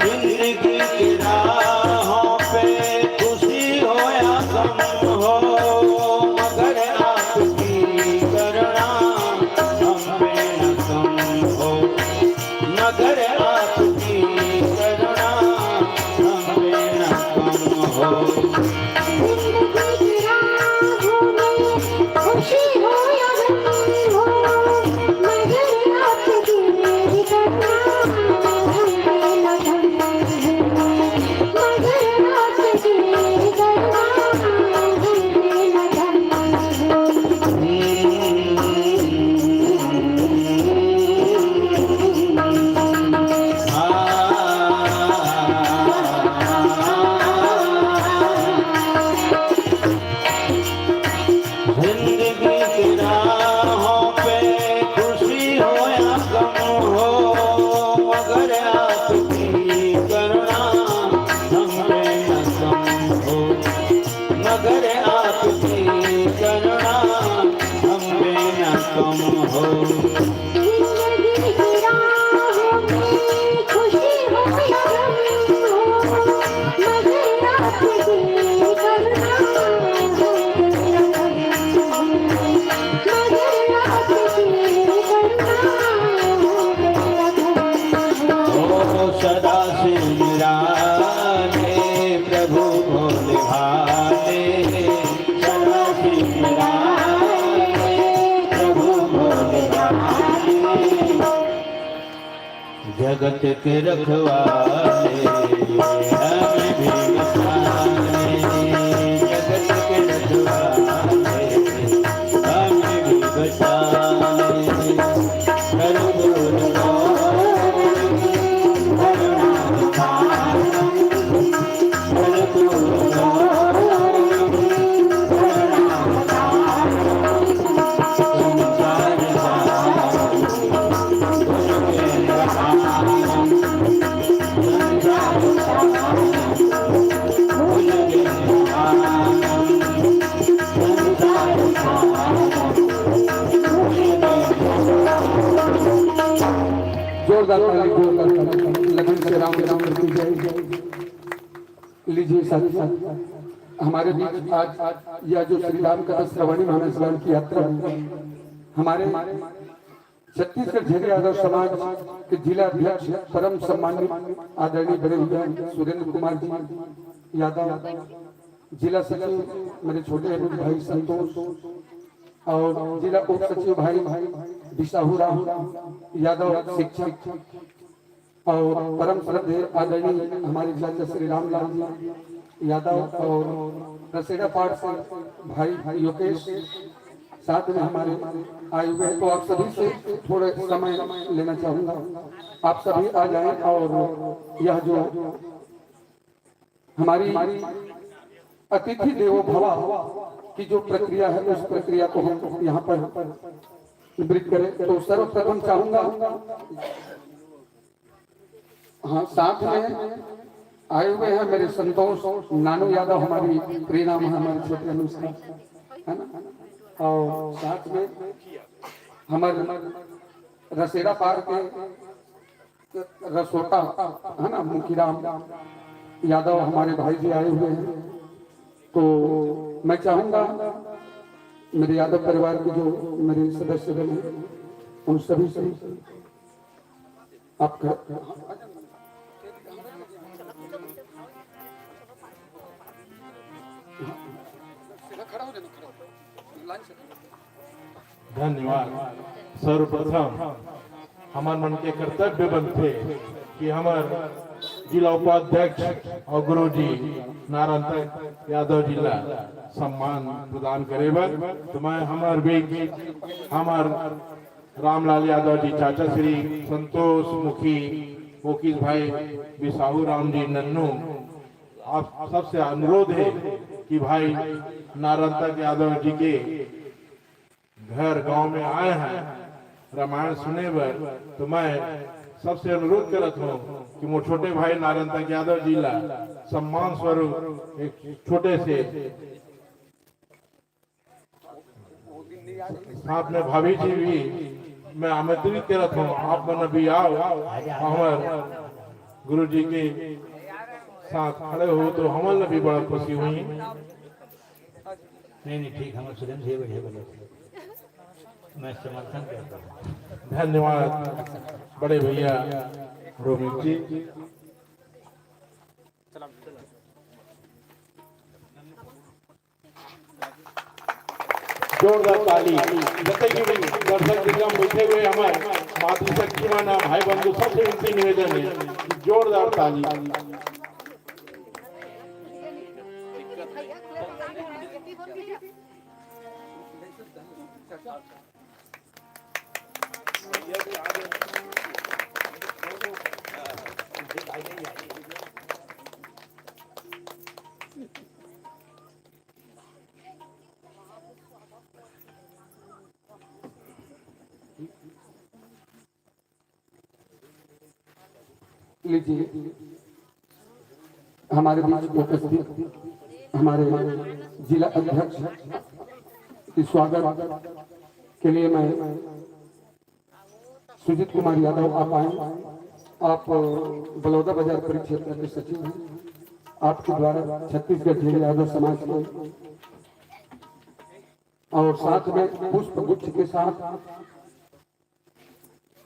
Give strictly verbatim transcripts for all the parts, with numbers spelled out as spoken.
जिंदगी की राहों पे खुशी हो या गम हो, मगर आपकी करुणा हम पे न कम हो, मगर आपकी करुणा हम पे न कम हो। जिंदगी की राहों में खुशी हो या गम हो, मगर आपकी करुणा हम पे न कम हो, मगर आपकी करुणा हम पे न कम हो। जिंदगी की राहों पे खुशी हो या गम हो, मगर आपकी करुणा हम पे न कम हो, मगर आपकी करुणा हम पे न कम हो। जिंदगी की राहों में खुशी हो या गम हो, मगर आपकी करुणा हो गया, मगर आपकी करुणा हो गया। ओ सदा से निराले प्रभु भोले भाले, सदा से निराले प्रभु भोले भाले। जगत के रखवाले, हमें भी बचा ले। जगत के रखवाले, हमें भी बचा ले। करुण करुणावतारम, करुण करुणावतारम। जोरदार ताली, जोरदार ताली। लखन श्री राम, राम की जय। लीजिए साथी, हमारे बीच आज यह जो श्री राम कथा श्रवणी महास्नान की यात्रा में हमारे छत्तीसगढ़ झरिया यादव समाज के जिला अध्यक्ष, परम सम्मानित आदरणीय बड़े भैया सुरेंद्र कुमार जी यादव, जिला सचिव मेरे छोटे भाई संतोष और जिला उप सचिव भाई बिसाहू राम यादव, शिक्षक, और परम श्रद्धेय आदरणीय हमारे चाचा श्री रामलाल जी यादव और रसेड़ा पाठ से भाई योगेश साथ में हमारे आए हुए हैं, तो आप सभी से थोड़ा समय लेना चाहूंगा। आप सभी आ जाएं और यह जो हमारी अतिथि देवो भवा की जो प्रक्रिया है, उस प्रक्रिया को हम यहाँ पर विवरित करें। तो सर्वप्रथम चाहूंगा, हाँ, साथ में आए हुए हैं मेरे संतोष नानू यादव, हमारी प्रिय नाम है हमारे छोटे अनुज का, है ना? और साथ में हमारे रसेड़ा पार के रसोटा, है ना, मुखीराम यादव हमारे भाई जी आए हुए हैं। तो मैं चाहूंगा मेरे यादव परिवार के जो मेरे सदस्यगण हैं, उन सभी से आप कर, धन्यवाद। सर्वप्रथम हमर मन के कर्तव्य बनथे कि हमर जिला उपाध्यक्ष और गुरुजी नारायण यादव जी ला सम्मान प्रदान करे बर। तो मैं हमर बीच हमर रामलाल यादव जी, चाचा श्री संतोष मुखी, मुकेश भाई, बिसाहू राम जी, नन्नू, आप सबसे अनुरोध है कि भाई नारायण यादव जी के घर गांव में आए हैं रामायण सुने बर, तो मैं सबसे अनुरोध करत हूँ कि मोर छोटे भाई नारायण यादव जी ला सम्मान स्वरूप एक छोटे से साथ में भाभी जी भी मैं आमंत्रित करत हूँ, आप मन भी आओ, हमर गुरु जी के साथ खड़े हो तो हमन ला भी बड़ा खुशी हुई। नहीं नहीं ठीक, हमारे सुरेंद्र जी बैठे बोले, मैं समर्थन करता हूँ। धन्यवाद बड़े भैया रोमित जी। जोरदार ताली। जैसे कि दर्शक दिग्गज बैठे हुए हमारे मातृशक्ति माना भाई बंधु, सबसे विनती निवेदन है, जोरदार ताली। लीजिए, हमारे बीच उपस्थित हमारे जिला अध्यक्ष के स्वागत के लिए मैं सुजीत कुमार यादव, आप आए। आप बलौदा बाजार परिक्षेत्र के सचिव हैं। आपके द्वारा छत्तीसगढ़ झेड़े यादव समाज को और साथ में पुष्प गुच्छ के साथ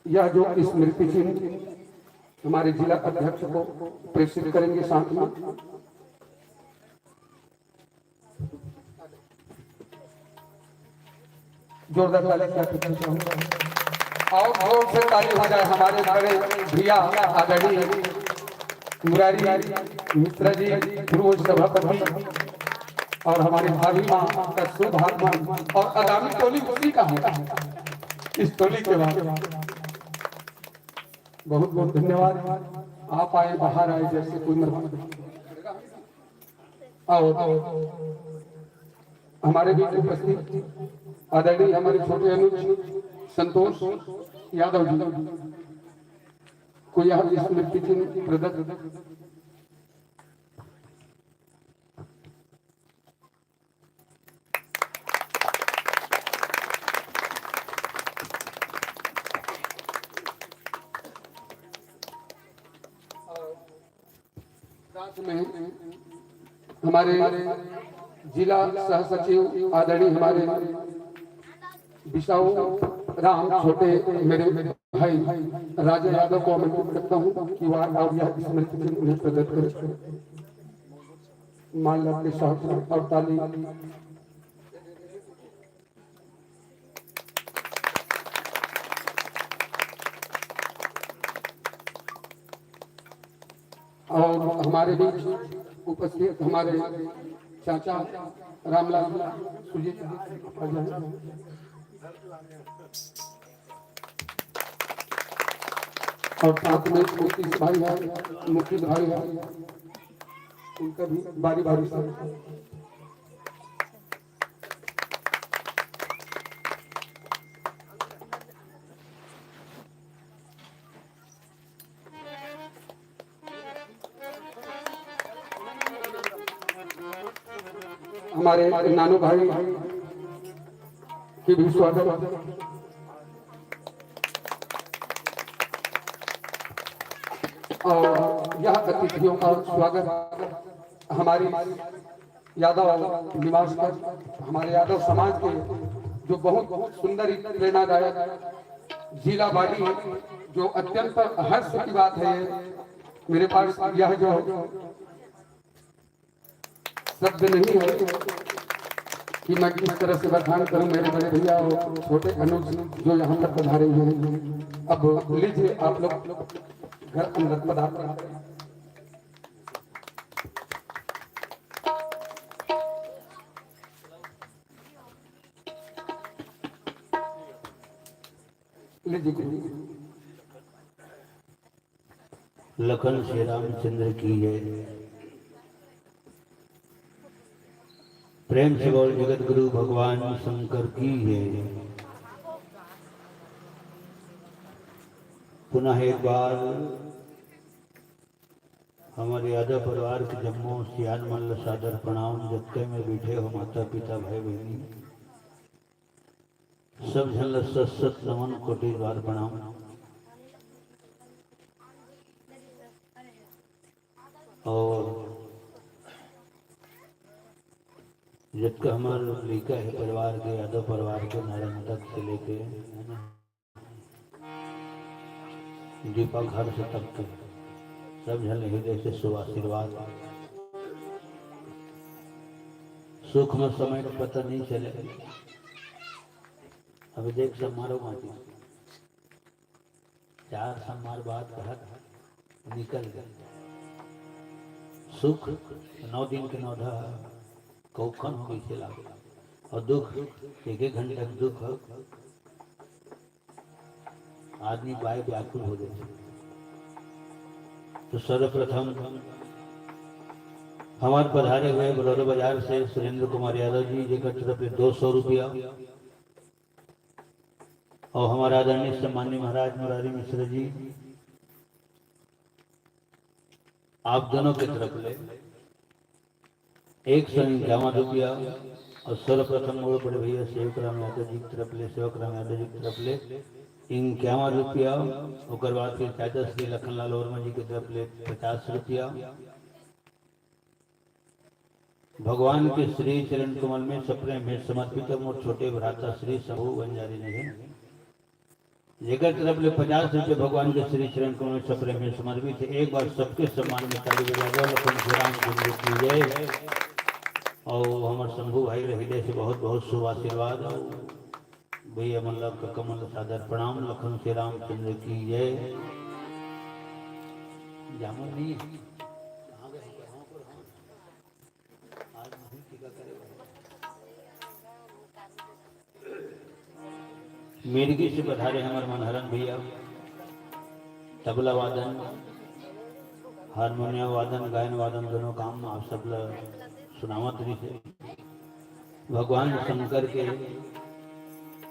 यह जो स्मृति चिन्ह हमारे जिला अध्यक्ष को प्रेषित करेंगे साथ में। जोरदार ताली की अपेक्षा चाहूंगा और जोर से ताली हो जाए हमारे बड़े भैया आदरणीय मुरारी मिश्रा जी, पूर्व सभापति, और हमारी भाभी माँ का शुभ आगमन और आगामी टोली उसी का है, इस टोली के बाद। बहुत बहुत धन्यवाद। आप आए, बाहर आए, जैसे कोई मेहमान। और हमारे बीच उपस्थित आदरणीय हमारे छोटे अनुज संतोष यादव जी को यह स्मृति चिन्ह प्रदत्त साथ में हमारे जिला सह सचिव आदरणीय हमारे बिसाऊ राम छोटे मेरे भाई राजा यादव को आमंत्रित करता हूँ कि वह और यह स्मृति चिन्ह उन्हें प्रदत्त करें। माल्य के साथ और ताली। और हमारे बीच उपस्थित हमारे चाचा रामलाल और साथ में नीतीश भाई है, मुकेश भाई है, उनका भी बारी बारी से। हमारे नानू भाई की भी स्वागत। और यह अतिथियों का स्वागत हमारी यादव निवास पर, हमारे यादव समाज के जो बहुत, बहुत सुंदर एक प्रेरणादायक जिला बागी, जो अत्यंत हर्ष की बात है। मेरे पास यह जो शब्द नहीं है कि मैं किस तरह से बखान करूं मेरे बड़े भैया और छोटे अनुज जो यहाँ पर पधारे हुए हैं। अब लीजिए आप लोग घर अंदर पधार। लीजिए गुरु। लखन श्री रामचंद्र की जय। प्रेम से बोल जगत गुरु भगवान शंकर की जय। पुनः एक बार हमर यादव परिवार के जम्मो सियान मन ल सादर प्रणाम। जतके में बैठे हो माता पिता भाई बहिनी, सब झन ल सत सत नमन, कोटि बार प्रणाम। और जतका हमर लइका हे परिवार के, यादव परिवार के, नारायण तक से लेके, है ना, दीपक हर्ष तक के, सब झन ल हृदय से शुभ आशीर्वाद। सुख में समय का पता नहीं चले। अभी देख, समारोह माटी चार समार बात कहत निकल गए। सुख नौ दिन के नौ ढा कौखन हो गई से लागल, और दुख एक एक घंटा के दुख हो, आदमी बाय व्याकुल हो जाते। तो सर्वप्रथम हमारे पधारे हुए बलौर बाजार से सुरेंद्र कुमार यादव जी, जेकर तरफ से दो सौ रुपया, और हमारे आदरणीय सम्माननीय महाराज मुरारी मिश्र जी, आप दोनों के तरफ ले एक सौ इक्यावन रुपया, और सर्वप्रथम मोर बड़े भैया सेवक राम यादव जी की तरफ ले, सेवक राम यादव जी की तरफ ले इक्यावन रुपया, ओकर बाद फिर चाचा श्री लखनलाल वर्मा जी की तरफ ले पचास रुपया। भगवान के श्री चरण कमल में सप्रेम भेंट समर्पित है मोर छोटे भ्राता श्री शंभु बंजारी जी, जेकर तरफ ले पचास रुपये भगवान के श्री चरण कमल में सप्रेम भेंट समर्पित है। एक बार सबके सम्मान में ताली बजा दो। लखन श्री राम चंद्र की जय। और हमारे शंभू भाई रहिले से बहुत बहुत शुभ आशीर्वाद। और भैया मन ला, कका मन ला सादर प्रणाम। लखन श्री रामचंद्र की जय। जामुन नहीं है। मिर्गी से पधारे हमर मनहरन भैया, तबला वादन, हारमोनिया वादन, गायन वादन दोनों काम आप सब ल सुनावत रहिसे। भगवान शंकर के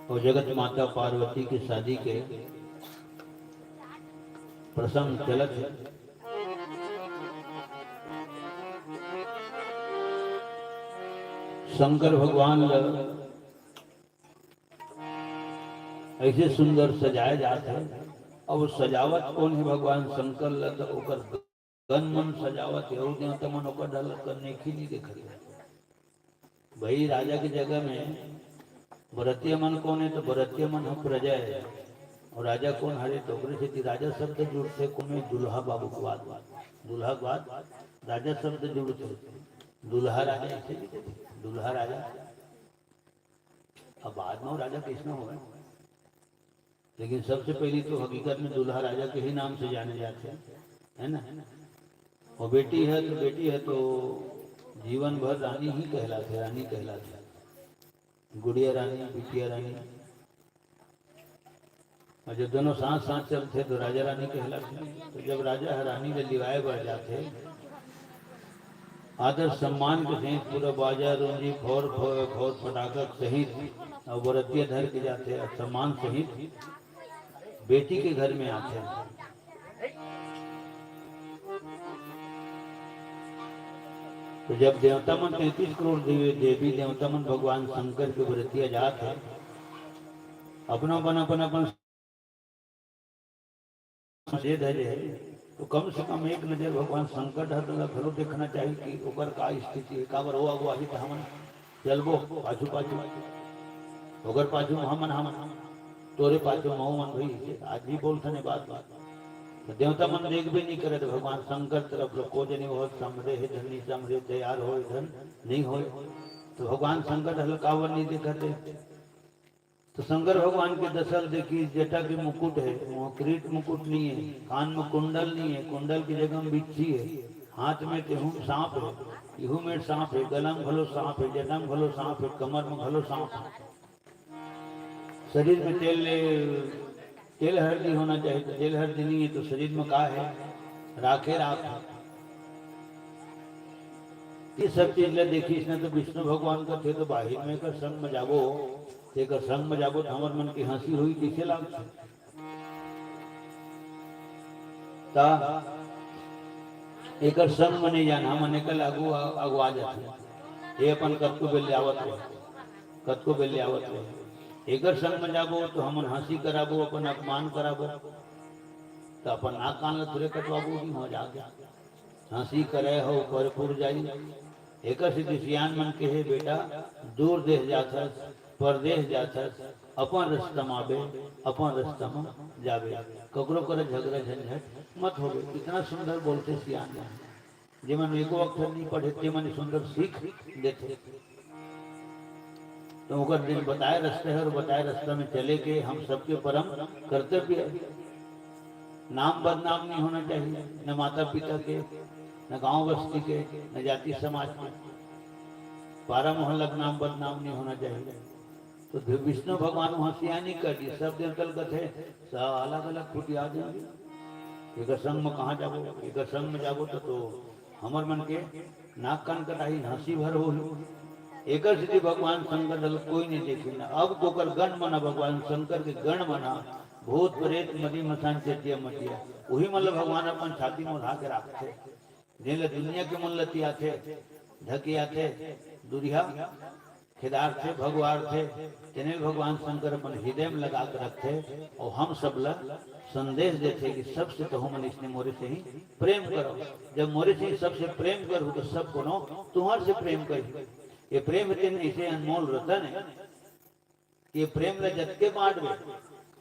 और जगत माता पार्वती के शादी के प्रसंग चलत हे। शंकर भगवान ल ऐसे सुंदर सजाए जात हे। अब सजावत कोन हे भगवान शंकर ल, त ओकर गन मन सजावत हे, अउ देवता मन ओकर डहर ल नेखी नहीं देखत हे। भाई, राजा के जगह में बरतिया मन कोन हे, तो बरतिया मन ह प्रजा हे, और राजा कोन हरे, तो ओकरे सेती राजा शब्द जुड़थे कोन में, दुल्हा बाबू के बाद, दुल्हा के बाद राजा शब्द जुड़थे, दुल्हा राजा ऐसे भी कथे, दुल्हा राजा। अब बाद में वो राजा कृष्ण हो गए, लेकिन सबसे पहले तो हकीकत में दुल्हा राजा के ही नाम से जाने जाते हैं, है ना? और बेटी है तो, बेटी है तो जीवन भर रानी ही कहलाते, रानी कहलाते। गुड़िया रानी, बिटिया रानी। और जब दोनों साथ साथ चलथे तो राजा रानी कहलाथे। तो जब राजा ह रानी ल लिवाए बर जाथे, आदर सम्मान के सहित पूरा बाजा रोंजी, फोर फोर, फोर फटाका के सहित और बरतिया धर के जाथे और सम्मान सहित बेटी के घर में आथे। तो जब देवता मन, तैंतीस करोड़ देवी, देवी देवता मन भगवान शंकर के बरतिया जात हे, अपना अपन, अपन, अपन समझे धरे हे, तो कम से कम एक नजर भगवान शंकर डहर ला घलो देखना चाहिए कि ओकर का स्थिति हे, काबर ओ अगुवाही त हमन चलबो पाछू पाछू, ओकर पाछू हमन, हमन तोरे पाछू महू मन भई, आज भी बोलथन ए बात, बात। तो देवता मन देखबे नहीं करे, तो भगवान शंकर तरफ लो, को जनी बहुत समरे हे, धन नहीं समरे, तैयार होए, धन नहीं होए। तो भगवान शंकर हल काबर नहीं देखत हे? तो शंकर भगवान के दशा ल देखिस, जटा के मुकुट हे, वो किरीट मुकुट नहीं हे, कान में कुंडल नहीं हे, कुंडल की जगह में बिच्छी हे, हाथ में तेहू में सांप हे, इहू में सांप हे, गला में घलो सांप हे, जटा में घलो सांप हे, कमर में घलो सांप हे। शरीर में तेल, तेल हरदी होना चाहिए, तो तेल हरदी नहीं हे, तो शरीर में का हे? राखे राख हे। ये सब चीज ला देखिस न, तो विष्णु भगवान कथे, तो बाहिर में एकर संग में जाबो, तो एकर संग में जाबो, तो हमर मन की हंसी होई, कइसे लागथे? ता एकर संग में नहीं जाना, हमन एकर आगू अगुवा जाथे। ये अपन कतको बेर ले आवत रहे, कतको बेर ले आवत रहे। एकर संग में जाबो तो हमन हंसी कराबो, अपन अपमान कराबो, तो अपन नाक कान ल थोरे कटवाबो, नहीं हो जाके हंसी करे हो परपुर जाई। एकर सेती सियान मन कहे, बेटा, दूर देश जाथस, परदेश जाथस, अपन रस्ता म आबे, अपन रस्ता म जाबे, ककरो करा झगड़ा झंझट मत होबे। इतना सुंदर बोलथे सियान मन, जेमन एको अक्षर नहीं पढ़े, ते मन सुंदर सीख देथे। तो ओकर दिन बताए रस्ता हे और बताए रस्ता में चले के हम सबके परम कर्तव्य हे। नाम बदनाम नहीं होना चाहिए, न माता पिता के, न गांव बस्ती के, न जाति समाज के, पारा मोहल्ला के नाम बदनाम नहीं होना चाहिए। तो वि-, विष्णु भगवान वहाँ सियानी कर दिए, सब देवता ल कथे, सब अलग-अलग खुटिया दे। एकर संग में कहाँ जाबो? एकर संग में जाबो तो, तो हमर मन के नाक कान कटाही, हंसी भर होही। एकर सेती भगवान शंकर ल कोई नहीं देखे ना। अब ओकर गण मन ह, भगवान शंकर के गण मन ह, भूत प्रेत मरी मसान चेटिया मटिया, उही मन ल भगवान अपन छाती में ओढ़ा के राखथे। जेन ल दुनिया के मन लतियाथे, ढकियाथे, दुरिहा खेदारथे, भगवारथे, तेने ल भगवान शंकर अपन हृदय में लगा के रखथे। और हम सब ल संदेश देथे कि सबसे तहू मन इसने मोरे से ही प्रेम करो। जब मोरे से ही सबसे प्रेम करहू तो सब कोनो तुहर से प्रेम करही। ये प्रेम तेन ऐसे अनमोल रतन हे। ये प्रेम ल जतके बांटबे,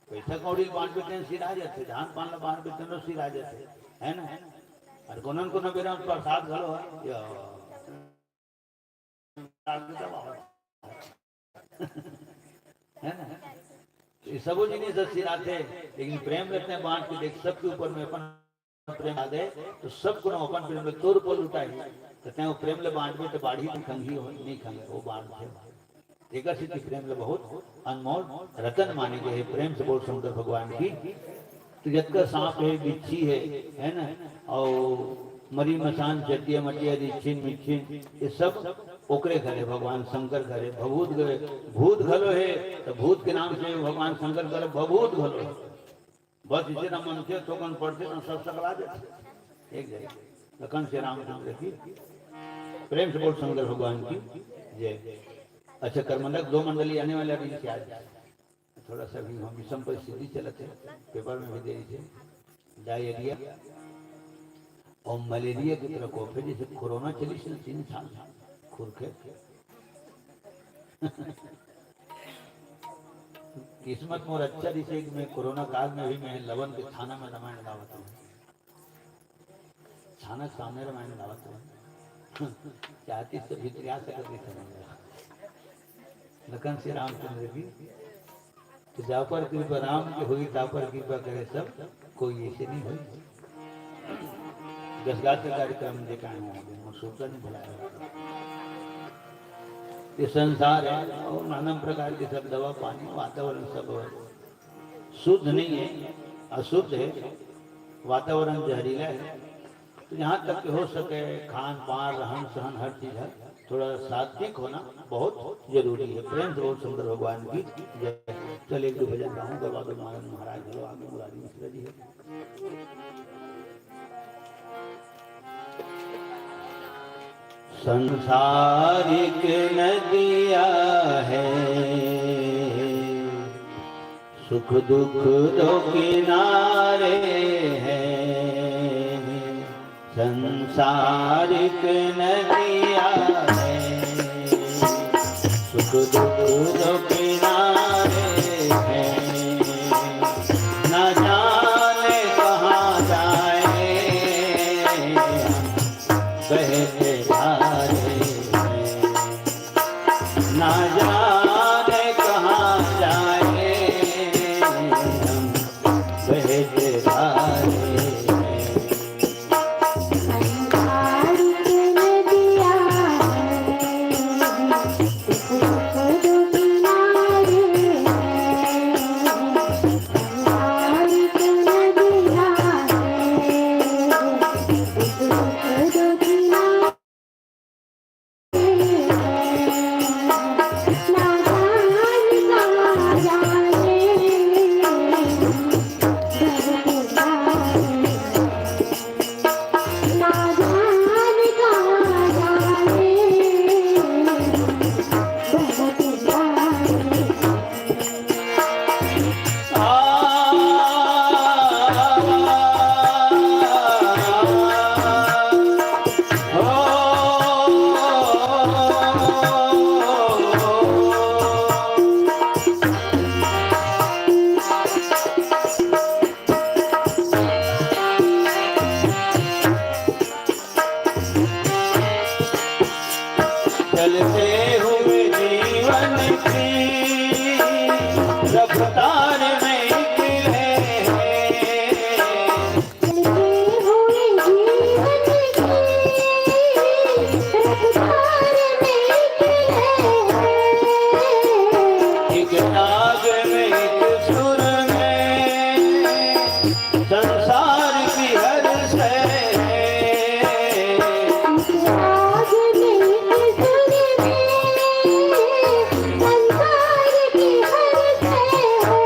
पैसा कौड़ी ल बांटबे, तेन सिरा जाथे, धान पान ल बांटबे, तेनो सिरा जाथे, है ना? और कोनो न कोनो बेरा में प्रसाद घलो हे, या, है ना? ये सबो जिनिस ह सिराथे, लेकिन प्रेम रखते बांट के देख, सबके ऊपर में अपन प्रेम आ गए, तो सब कोनो अपन प्रेम में तोर पर लुटाही। तो तैं वो प्रेम ले बांटबे तो बाढ़ी नहीं खंगी हो, नहीं खंगे, वो बांटथे। एकर सेती प्रेम ले बहुत अनमोल रतन माने गए हे। प्रेम से बोल शंकर भगवान की। तो जतका सांप हे, बिच्छी हे, है ना, और मरी मसान, चटिया मटिया, रिच्छिन मिच्छिन, ये सब ओकरे घर हे, भगवान शंकर घर हे। भभूत गए, भूत घलो हे, तो भूत के नाम से भगवान शंकर घर भभूत घलो हे। बस इसे ना मनथे, थोकन पढ़थे, तो सब सकला देथे। एक जगह लखन से रामचंद्र की, प्रेम से बोल शंकर भगवान की जय। अच्छा, करमंडल दो मंडली आने वाला भी आज, थोड़ा सा भी हम विषम परिस्थिति चलत हे, पेपर में भी दे दीजिए, डायरिया और मलेरिया के प्रकोप हे, जैसे कोरोना चलिस ना तीन साल खुरखे। किस्मत मोर अच्छा रिहिसे कि मैं कोरोना काल में भी मैं लवन के थाना में रामायण गावत रहूं। थाना के सामने रामायण गावत रहूं। चाहती तो भीतर आ सकत नहीं था। लखन से रामचंद्र की, तो जा पर कृपा राम के होई, ता पर कृपा करे सब कोई, ऐसे नहीं होई। दस गात्र कार्यक्रम देखा है, मोर सोचा नहीं भुलाया। ये संसार है और नाना प्रकार के सब दवा पानी, वातावरण सब शुद्ध नहीं है, अशुद्ध है, वातावरण जहरीला है। तो जहाँ तक कि हो सके, खान पान, रहन सहन, हर चीज है, थोड़ा सात्विक होना बहुत जरूरी है। प्रेम से बोल शंकर भगवान की जय। चल, एक दो भजन गाऊं, दरबार महाराज, महाराज, चलो आगे, मुरारी मिश्रा जी है। संसारिक नदिया है, सुख दुख दो किनारे हैं। संसारिक नदिया है, सुख दुख दो किनारे हैं। ना जाने कहाँ जाए हम बहते जा रहे हैं। ना जाने कहाँ जाए हम बहते जा रहे हैं। संसारिक नदिया है, सुख दुख दो किनारे हैं। संसारिक नदिया है, सुख दुख दो किनारे चलते हुए जीवन की रफ्तार में निकले हैं। चलते हुए जीवन की रफ्तार में निकले हैं। एक राग में, एक सुर में, संसार की हर शय है। संसार की हर शय है।